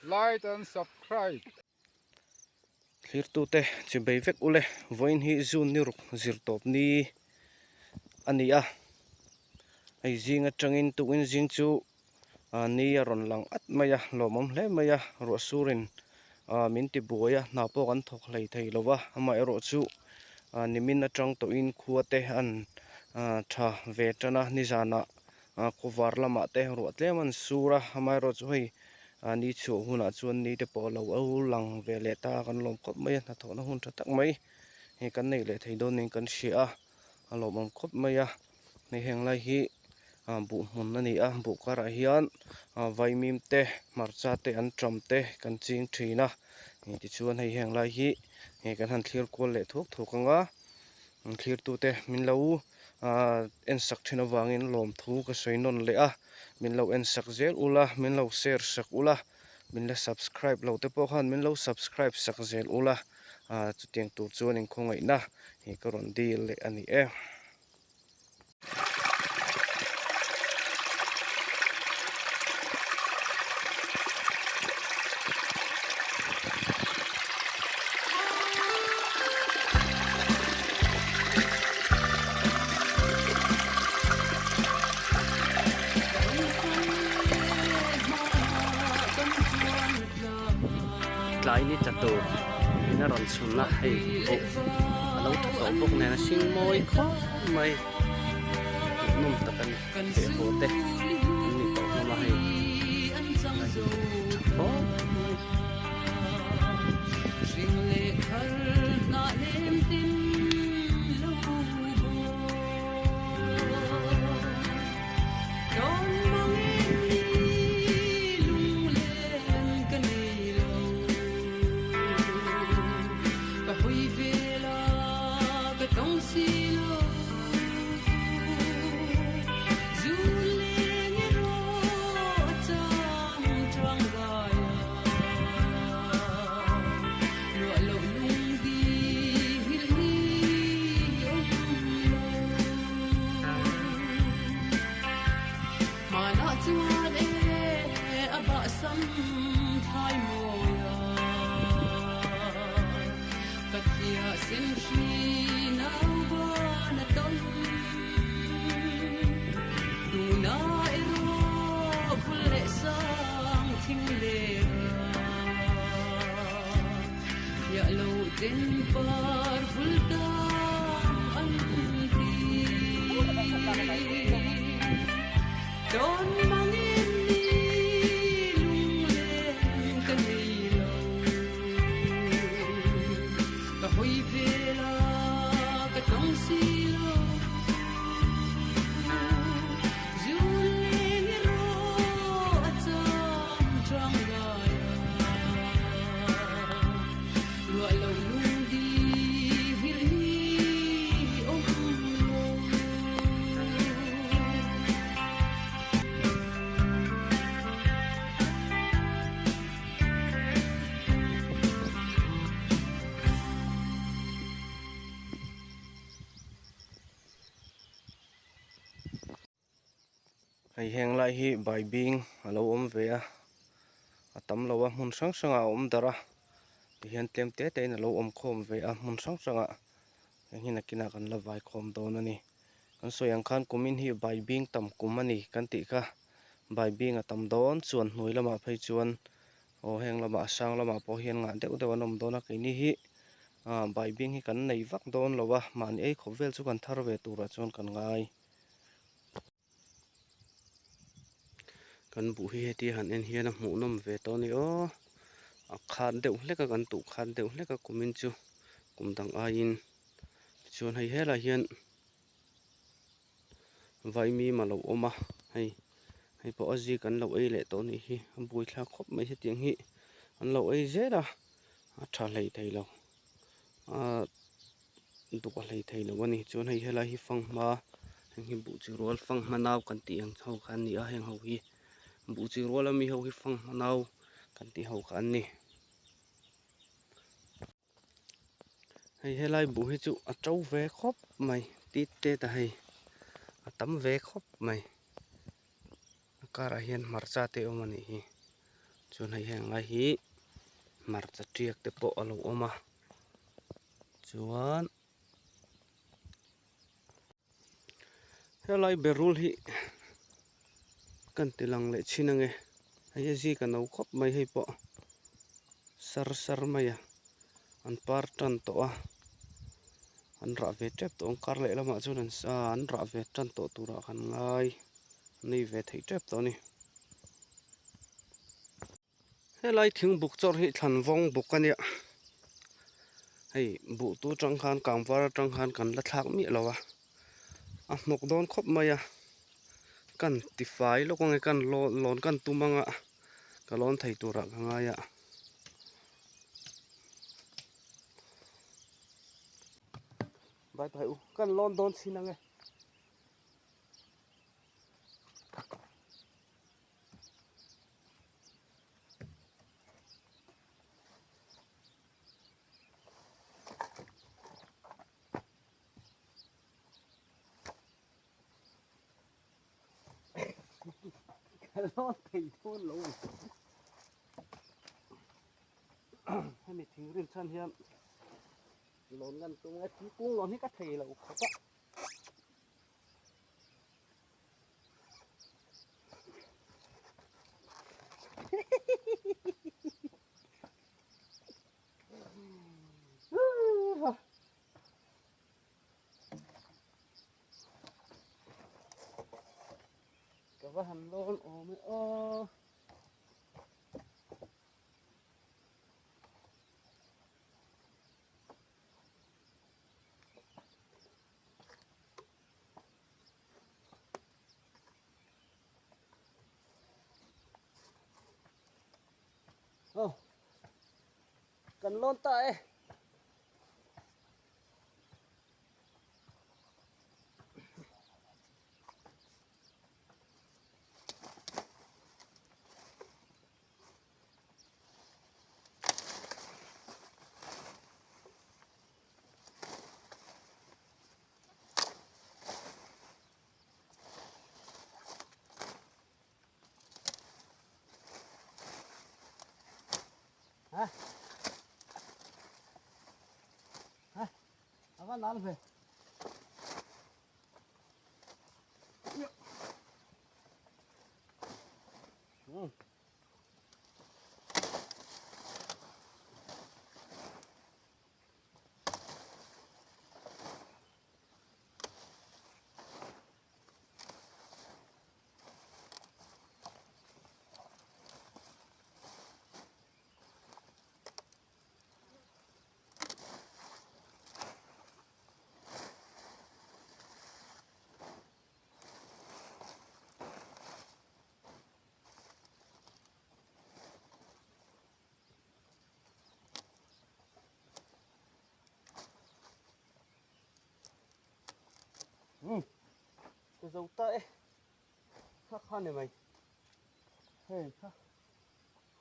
Like and subscribe. Thlirtute chi bei vek ule vawiin hi June ni ruk zir tawp ni a ni a, hei zing atangin tukin zing chu ni a rawn lang at mai a, lawmawm hle mai a, ruah surin min ti buai a, hna pawh kan thawk hlei thei lo va, amaherawh chu nimin atang tawhin khua te an tha ve tan a, nizanah Khawvar lamah te ruah tlem an sur a, amaherawhchu hei ni chhuah hunah chuan ni te pawh a lo lang ve leh ta a, kan lawm khawp mai a, hnathawhna hun tha tak mai hei kan nei leh thei dawn niin kan hria a, a lawmawm khawp mai a, hei heng lai hi buh hmun a ni a, buh karah hian vaimim te hmarcha te an ṭam te kan ching ṭhin a, tichuan hei heng lai hi kan han thlir kual leh thuak thuak ang a. Thlirtute min lo en sak thin avangin lawmthu ka sawi nawn leh a, min lo en sak zel ula, min lo share sak ula, min la subscribe lo te pawh khan min lo subscribe sak zel ula, chutiang tur chuan inkhawngaihna hi ka rawn dil leh a ni e. Tlai ni tla tur in a rawn chhun a hei pawh a lo tha tawh bawk nen a hring mawi khawp mai hmuhnawm tak a ni feh haw te an ni tawh hlawm a hei tha khawp mai. Hei heng lai hi baibing a lo awm ve a a tam lo a hmun hrang hrangah a awm darh a tihian tlem te te in a lo awm khawm ve a hmun hrang hrangah heng hi nakinah kan la vai khawm dawn a ni kan sawi ang khan kumin hi baibing tam kum a ni kan tih kha baibing a tam dawn chuan hnuai lamah phei chuan aw heng lamah a sang lamah pawh hian ngah deuh deuh an awm dawn a keini hi ah baibing hi kan nei vak dawn lo a mahni ei khawp vel chu kan thar ve turah chuan kan ngai. Kan buh hi hetia han en hian a hmuhnawm ve tawh a ni aw a khat deuh hlek a kan tuh khat deuh hlek a kumin chu kum dang aiin tichuan hei helaiah hian vaimim a lo awm a hei hei pawh a zik an lo ei leh tawh a nih hi a buaithlak khawp mai hetiang hi an lo ei zel a a tha hlei thei lo ahh duh a hlei thei lo a ni chuan hei helai hi fanghma heng hi buh chi rual fanghma nau kan tih ang ho kha an ni a heng ho hi buh chi rual ami ho hi fanghma nau kan tih ho kha an ni. Hei helai buh hi chu a to ve khawp mai tit tet a hei a tam ve khawp mai a karah hian hmarcha te a awm a nih hi. Chuan hei heng lai hi hmarcha tiak te pawh a lo awm a chuan helai berul hi kan ti lang leh thin ange hei a zik a no khawp mai hei pawh sar sar mai a an par tan tawh a an rah ve tep tawh ang kar leh lamah chuan an an rah ve tan tawh turah kan ngai nei ve theih tep tawh a ni. Helai thing buk chawrh hi thlan vawng buk a nia hei buh tu atang khan kang var atang khan kan la thlak miah lo a a hnawk dawn khawp mai a kan ti fai lawk ange kan lawn kan tum anga ka lawn thei turah ka ngai a. Bye bye u kan lawn dawn chhin ange. Ka lawn thei dawn lo a ni. Hemi thing rin chhan hian lawn ngan tum nge thingkung lawn hi ka thei lo khawp a. Ka va han lawn awm e aw. Aw kan lawn ta e. Ha ha a va nal ve. Um ka zo ta e kha kha ni mai hei kha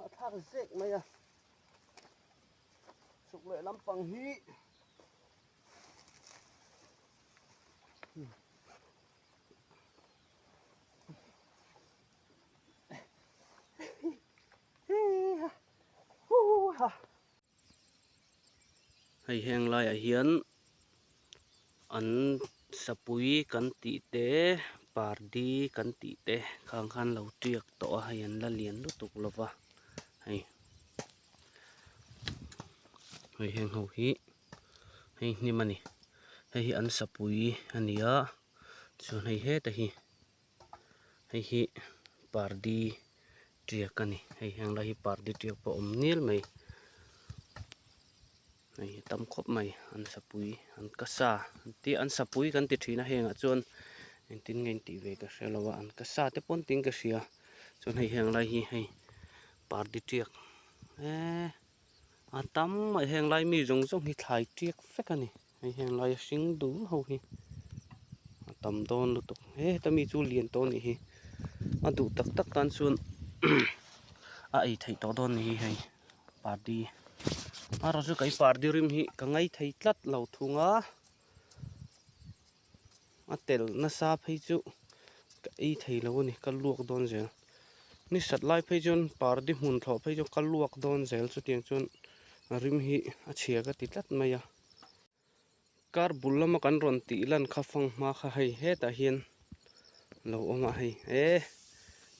a thlak zek mai a chhuk leh lampang hi Hei heng laiah hian an sapui kan tih te pardi kan tih te khang khan lo tiak tawh a hei an la lian lutuk lo va hei hei heng ho hi hei hnim a ni hei hi an sapui a ni a chuan hei heta hi hei hi pardi tiak a ni hei heng lai hi pardi tiak pawh a awm nial mai hei hi tam khawp mai an sapui an kasa an tih an sapui kan ti thin a hengah chuan engtin nge an tih ve ka hre lo a an kasa te pawn tiin ka hria chuan hei heng lai hi hei pardi tiak eee a tam mai heng lai mi zawng zawng hi thlai tiak vek a ni. Hei heng laia hring dul ho hi a tam dawn lutuk he heta mi chu lian tawh anih hi a duh tak tak tan chuan a ei theih tawh dawn anih hi hei pardi erawh chu kei pardi rim hi ka ngai thei tlat lo thung a a tel nasa phei chu ka ei thei lo a ni ka luak dawn zel. Ni sat lai phei chuan pardi hmun thlawh phei chu ka luak dawn zel chutiang chuan a rim hi a chhia ka ti tlat mai a. Kar bul lama kan rawn tih lan kha fang hma kha hei hetah hian lo awm a hei e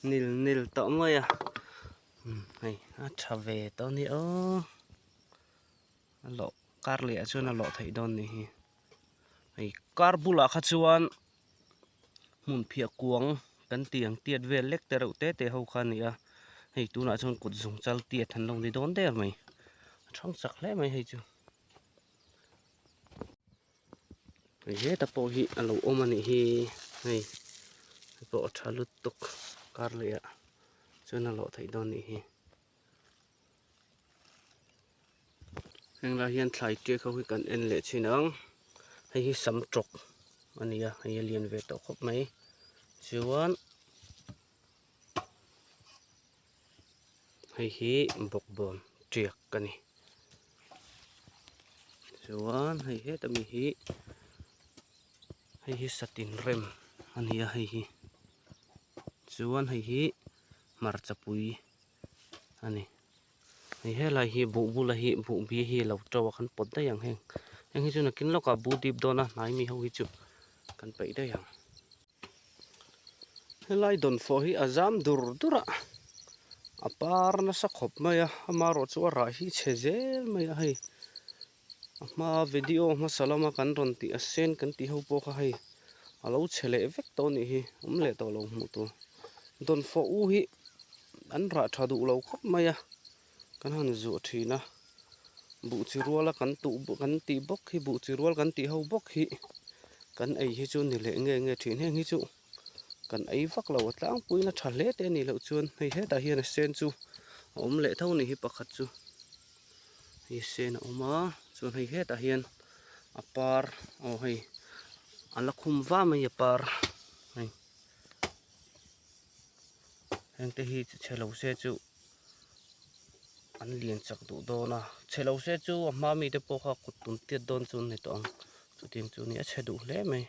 nil nil tawh mai a hei a tha ve tawh a ni aw a lawh kar leh ah chuan a lawh theih dawn ni hi hei kar bulah kha chuan hmun phiah kuang kan tih ang tiat vel lek te reuh te te ho kha a ni a hei tunah chuan kut zung chal tiat an lo ni dawn der mai a thang chak hle mai hei chu. Hei heta pawh hi a lo awm a nih hi hei hei pawh a tha lutuk kar leh ah chuan a lawh theih dawn a nih hi heng lai hian thlai tiak ho hi kan en leh thin ang hei hi sam tawk a ni a hei a lian ve tawh khawp mai chuan hei hi bawkbawn tiak a ni. Chuan hei heta mi hi hei hi satin rem a ni a hei hi chuan hei hi hmarcha pui a ni hei helai hi buh bula hi buh bi hi a lo to a kan pawt daih ang heng heng hi chu nakin lawkah buh dip dawn a hnai mi ho hi chu kan peih daih ang. Helai dawnfawh hi a zam dur dur a, a par nasa khawp mai a, amaherawh chu a rah hi chhe zel mai a hei a hma video hmasa lama kan rawn tih a sen kan tih ho pawh kha hei a lo chhe leh vek tawh a nih hi awm leh tawh lo hmuh tur dawnfawh u hi an rah tha duh lo khawp mai a kan han zuah thin a buh chi ruala kan tuh kan tih bawk hi buh chi rual kan tih ho bawk hi kan ei hi chu ni leh nge nge thin heng hi chu kan ei vak lo a tlangpuiin a tha hle te a nih loh chuan hei hetah hian a sen chu a awm leh tho a ni hi pakhat chu hei sen a awm a chuan hei hetah hian a par aw hei a la khum va mai a par hei. Heng te hi chhe lo se chu an lian chak duh dawn a chhe lo se chu a hma mi te pawh kha kut tum tiat dawn chu an ni tawh ang chutiang chu a ni a chhe duh hle mai.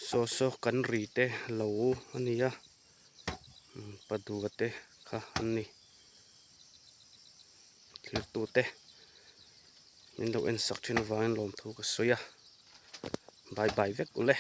Saw saw kan ri te lo a ni a padua te kha an ni thirtu te min lo en sak thin avangin lawmthu ka sawi a bye bye vek ule.